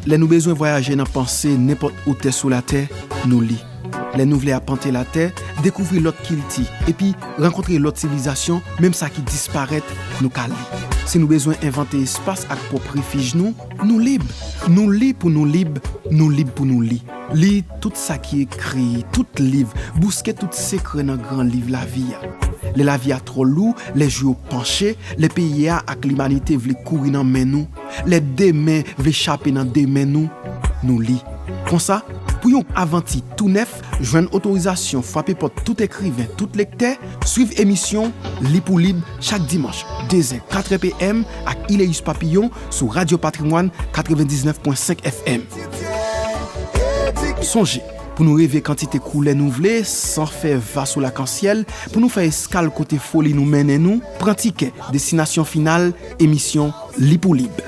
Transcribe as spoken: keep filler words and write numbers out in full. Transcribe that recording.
Lè nou bezwen vwayaje nan panse nenpòt otè sou latè, nou li. Lè nou vle apante latè, dekouvri lòt kilti, epi rankontre lòt sivilizasyon, menm sa ki disparèt, nou ka li. Si nou bezwen envante espas ak pwòp refij nou, nou lib. Nou li pou nou lib, nou lib pou nou li. Li tout sa ki ekri, tout liv, bouske tout sekrè nan gran liv lavi a. Lè lavi a twò lou, lè jou yo panche, lè peyi a ak limanite vle kouri nan men nou, lè demen vle chape nan demen nou, nou li. Konsa, pou yon avanti tou nèf, jwenn otorizasyon, frape pòt tout ekriven, tout lektè, swiv emisyon Li pou Lib chak dimanch, de zè, katrè p m ak Ileus Papillon sou Radyo Patrimwàn katrevendiznèf pwen senk F M. Sonje, pou nou reve kantite koulè nou vle, san fè vaso lakansyèl, pou nou fè eskal kote foli nou mennen nou, pran tikè, destinasyon final, emisyon Li pou Lib.